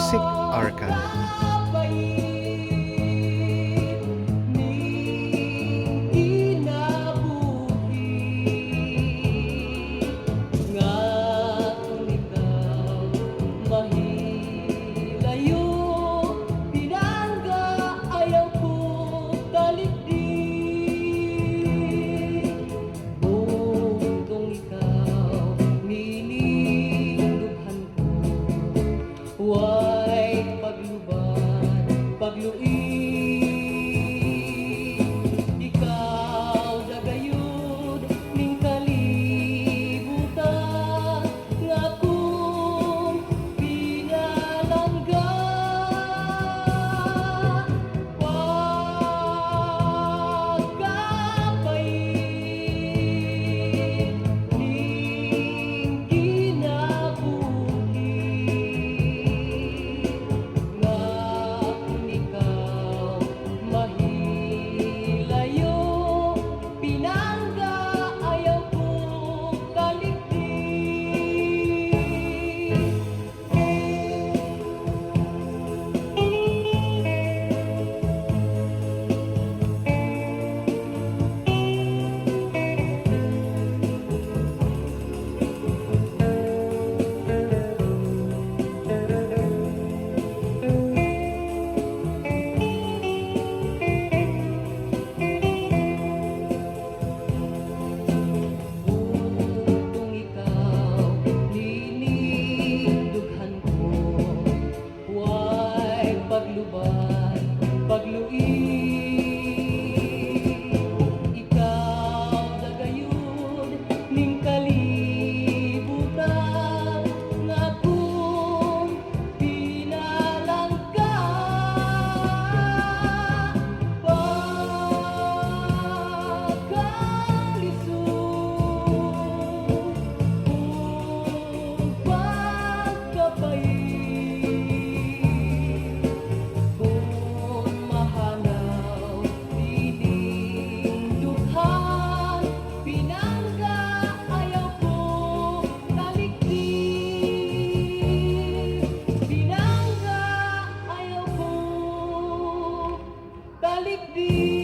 Music Archive. Pagkapait ning kinabuhi nga kung ikaw mahilayo, pinangga ayaw ko talikdi. Bugtong ikaw ninindughan ko, way paglubad, pagluib. Ikaw dagayod ning kalibutan nga akong pinalangga. Pagkapait ning kinabuhi nga kung ikaw mahilayo, pinangga ayaw ko talikdi. Bugtong ikaw ninindughan ko, way paglubad, pagluib. Ikaw dagayod ning kalibutan nga akong pinalangga. Pagkalisod ug pagkapait kung mahanaw ninindughan, pinangga ayaw ko talikdi. Pinangga ayaw ko talikdi.